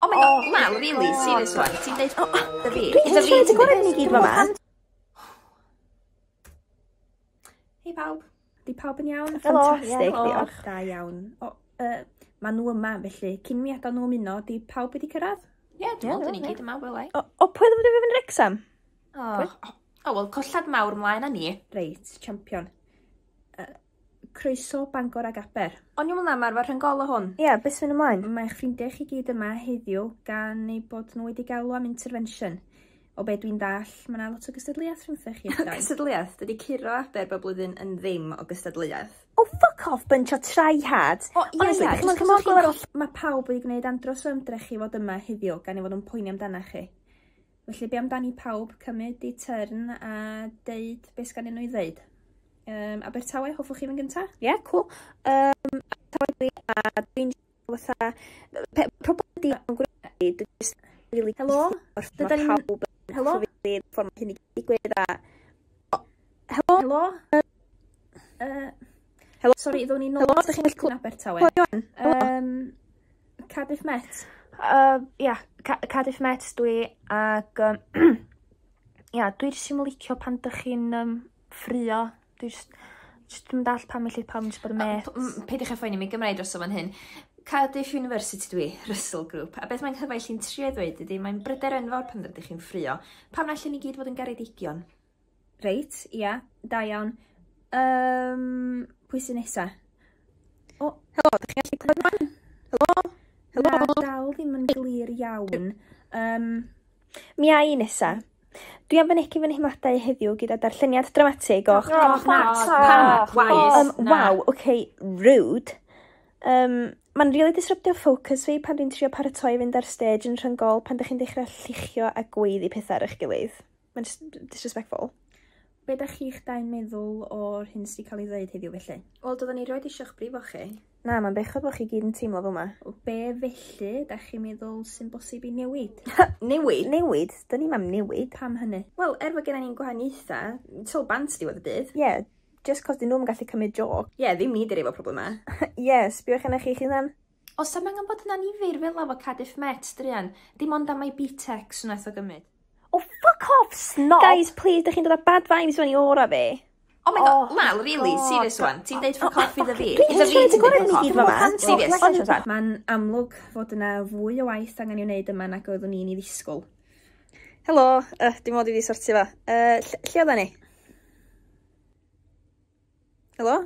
Oh my god, Mal, really, serious one. Ti'n deud dy fi? Dwi'n siarad y gorau ni gyd fama. Hei pawb. Di pawb yn iawn? Helo, Ffantastig, ie, diolch. Da iawn. O, ma' nhw yma, felly, cyn mi adael nhw ymuno, di pawb wedi cyrraedd? Ie, dwi'n meddwl, dyn ni gyd yma, welai. O, pwy oedd wedi fynd Wrexham? O, wel, collad mawr mlaen â ni. Reit, champion. Croeso Bangor ag Aber. O'n i'n meddwl na, mae'r rhyngol o hwn. Ie, beth sy'n mynd ymlaen? Mae'ch ffrindiau chi gyd yma heddiw gan eu bod nhw wedi galw am intervention. O be dwi'n dall, mae yna lot o gystadleuaeth rhwngthoch chi. Cystadleuaeth? Dydy curo Aber bob blwyddyn yn ddim o gystadleuaeth. Oh, fuck off, bunch o tryhards. O, ie, Honestly, ie, dych chi'n jyst mynd achos cymryd chi'n Mae pawb wedi gwneud andros o ymdrech i fod yma heddiw gan ei fod yn poeni amdanach chi. Felly be amdani pawb cymryd eu turn a deud beth sganddyn nhw i ddeud. Abertawe, hoffwch chi fynd gynta? Ie, cool. Abertawe dwi, a dwi'n fatha... Problem ydi, yn gwneud, dwi'n just really... Helo? Mae Dydan ni'm- pawb yn Helo? cyfeiri ffordd mae hyn i gyd digwydd a... O, Helo? Helo? Helo? Sori, ddown ni nôl Helo, dach chi'n gallu yn Abertawe. Clywed Ioan? Helo? Cardiff Met. Ia, Cardiff Met dwi, ag... Ia, dwi jyst ddim yn licio pan dych chi'n ffrio. Dwi jyst ddim yn dallt pam felly pam jyst bod yn mêt. Peidiwch â phoeni, mi Gymraeg dros o fan hyn. Cardiff University dwi, Russell Group. A beth mae'n nghyfaill i'n trio ddweud ydy, mae'n bryder enfawr pan rydych chi'n ffrio. Pam na allan ni gyd fod yn garedigion? Reit, ia, da iawn. Pwy sy'n nesa? O, Helo, dych chi'n gallu clywed wan? Helo? Helo? Na, dal ddim yn glir iawn. Mi a i nesa. Dwi am fynegi fy nheimladau heddiw gyda darlleniad dramatig o'ch... Oh, na, pam, wise, na. Waw, oce, rude. Mae'n really disruptio focus fi pan dwi'n trio paratoi fynd ar stage yn rhyngol pan dych chi'n dechrau lluchio a gweiddi pethau ar eich gilydd. Mae'n just disrespectful. Be da chi'ch dau'n meddwl o'r hyn sydd wedi cael ei ddweud heddiw felly? Wel, doeddwn ni rioed eisiau'ch brifo chi. Na, mae'n bechod bod chi gyd yn teimlo fel yma. O, be felly da chi'n meddwl sy'n bosib i newid? Newid? Newid? Dyn ni'm am newid. Pam hynny? Wel, er fod gennym ni'n gwahaniaethau, it's all bant diwedd y dydd. Ie, yeah, just cos dyn nhw'n gallu cymryd joke. Ie, yeah, ddim ni di'r efo problemau. Ie, yeah, sbiwch arna chi'ch hunan. Os am angen bod yn annifyr fel efo Cardiff Met, druan, dim ond am ei B-Tex wnaeth o gymryd. Oh, fuck off, snob! Guys, please, dych chi'n dod â bad vibes fewn i aura fi. Oh my god, Oh, Mal, really, God. serious one. Ti'n deud fuck off iddo fi? Dwi'n Iddo fi siarad y ti'n gorau deud ni fuck gyd off. fama. Serious. Mae'n amlwg fod yna fwy o waith angen i'w wneud yma nag oeddwn i'n ei ddisgwyl. Helo, dim ond i fi sortio fo. Lle oedden ni? Helo?